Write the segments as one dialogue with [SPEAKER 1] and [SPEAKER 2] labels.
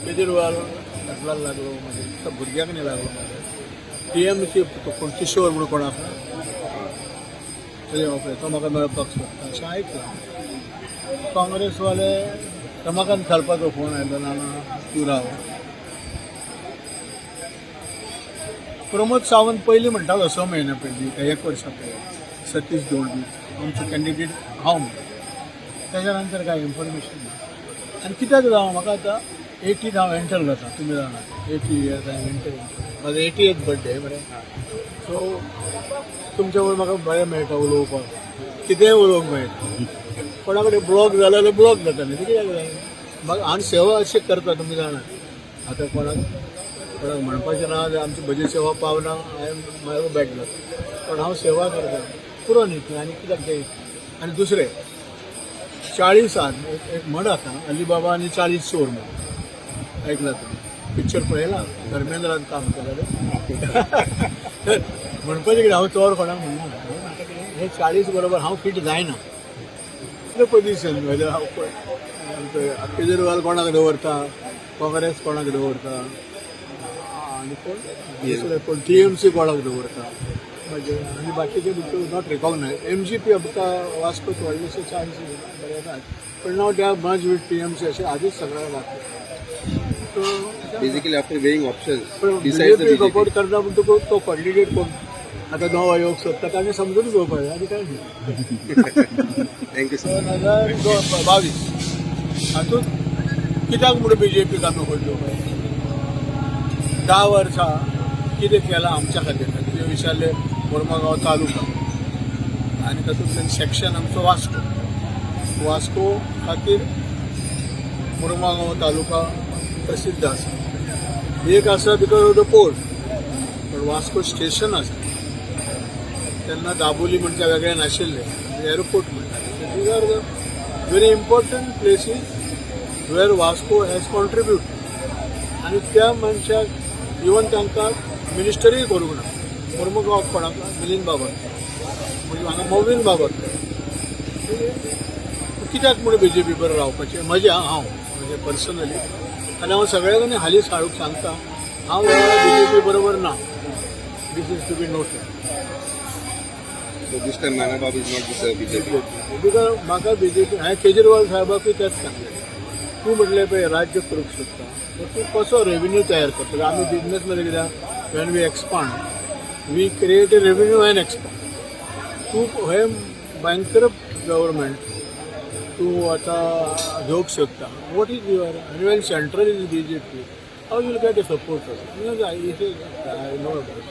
[SPEAKER 1] केजरीवाल नटलाल लागलो, मागीर भुरग्याक न्ही लागलो. मागीर टीएमसी तो कोण किशोर म्हणून कोण आसा तेजे, तो म्हाका मेळपाक सोदता अशें आयकलां. काँग्रेसवाले, रमाकांत खलपाचो फोन आयलो, ना ना, तूं राव. प्रमोद सावंत पयलीं म्हणटालो, 6 म्हयन्या पयलीं काय एक वर्सा पयलीं, सतीश दोंडी आमचो कॅन्डिडेट हांव म्हणून. तेच्या नंतर काय इन्फॉर्मेशन ना. आनी कित्याक जावं, म्हाका आतां 80 हांव एंटर जाता, तुमी जाणा, 80 इयर्स हांव एंटर. म्हाजो 80th birthday मरे. सो तुमच्या बरोबर म्हाका बरें मेळटा उलोवपाक, कितेंय उलोवंक मेळटा. कोणा कडेन ब्लॉक जालो जाल्यार ब्लॉक जाता न्ही, ते कित्याक जाय म्हाका? आनी सेवा अशें करता, तुमी जाणा. आतां कोणाक कोणाक म्हणपाचें ना जाल्यार आमची म्हजी सेवा पावना, हांवें म्हाका बॅड जाता, पण हांव सेवा करता, पुरो न्ही ती. आनी कित्याक ते? आनी दुसरें 40 एक एक म्हण आसा, अलिबाबा आनी 40 चोर म्हणून. ऐकला तुम्ही? पिक्चर पळयला? धर्मेंद्रान काम केलें. म्हणपाचें कितें, हांव चोर कोणाक म्हणना. आतां कितें, हे 40 बरोबर हांव फिट जायना पोझिशन. म्हणजे हांव आमचो केजरीवाल कोणाक दवरता, काँग्रेस कोणाक दवरता आनी कोण दुसरे कोण, टीएमसी कोणाक दवरता म्हणजे आनी बाकीचे not recognise. एमजीपी आमकां वास्कोत व्हडलेशे चान्सीस बरे येतात, पण now they are merge with TMC अशें आदीच सगळ्यांक लागता. So
[SPEAKER 2] Basically, after weighing options,
[SPEAKER 1] पण
[SPEAKER 2] besides the
[SPEAKER 1] BJP
[SPEAKER 2] BJP,
[SPEAKER 1] support करता म्हणटकूच तो कॉन्डिडेट कोण आता नवो येवंक सोदता ताणें समजून घेवपाक जाय, आनी काय न्ही.
[SPEAKER 2] Thank you, sir.
[SPEAKER 1] 2022 हातूंत कित्याक म्हणून बीजेपीक आमी वोट दिवपाक? 10 वर्सां कितें केलां आमच्या खातीर? तुवें विचारलें, मोरमुगांव तालुका आनी तातूंतल्यान सेक्शन आमचो वास्को. वास्को खातीर मुरमागांव तालुका प्रसिद्ध आसा. एक आसा because of the port, पण वास्को स्टेशन आसा. तेन्ना दाबोली म्हणच्या वेगळें नाशिल्लें, एअरपोर्ट म्हणटाले. These are the very important places where Vasco has contribute. आनी त्या मनशाक इवन तांकां मिनिस्टरूय करूंक ना मुर्मुगांवाक कोणाक? मिलिंद बाबर. म्हणजे हांगा मोविन बाबर. कित्याक म्हणून बीजेपी बरोबर रावपाचें? म्हजें हांव म्हणजे पर्सनली, आनी हांव सगळ्या कडेन हालींच हाडूंक सांगता, हांव ह्या बीजेपी बरोबर ना. This is to be noted.
[SPEAKER 2] So this time Nana Babu is not with the BJP.
[SPEAKER 1] Because म्हाका बीजेपी, हांवें केजरीवाल साहेबाकूय तेंच सांगलें, तूं म्हटलें पळय राज्य करूंक सोदता तर तूं कसो रेव्हेन्यू तयार करतलो? आमी बिजनेसमध्ये कित्याक, when we expand, we create a revenue and expand. तूं हे बँकरप्ट गव्हर्मेंट तूं आतां घेवंक सोदता, what is your? आनी when central is BJP, how you'll get a support? I know about.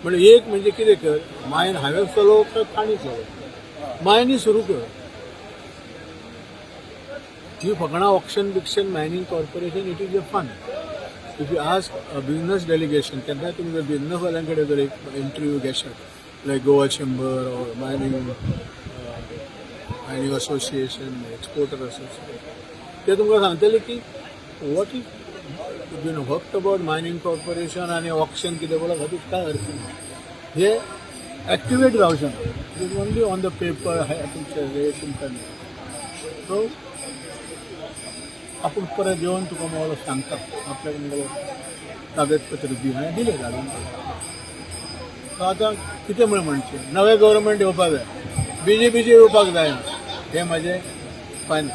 [SPEAKER 1] म्हणजे एक म्हणजे कितें कर, मायन हांवें चलोवप काय तांणी चलोवप? मायनी सुरू कर ही फकणां. ऑक्शन बिक्शन, mining corporation, it is a fun. If you ask a business delegation, केन्नाय तुमी जर बिझनसवाल्यां कडेन जर एक interview घेशात, like Goa Chamber or mining association, exporter association, ते तुमकां सांगतले की what is been फक्त अबाउट मायनींग कॉर्पोरेशन आनी ऑक्शन कितें बोला, हातूंत काय अर्थ ना. हे एक्टिवेट जावचें ना. It is only on the paper. तुमचे हे तुमकां सो आपूण परत येवन तुका मोलो सांगता, आपल्याक मुगो कागदपत्र दी. हांवें दिलें धाडून. सो आतां कितें म्हण म्हणचें, नवें गव्हर्मेंट येवपाक जाय, बीजेपीचें येवपाक जायना, हें म्हाजें फायनल.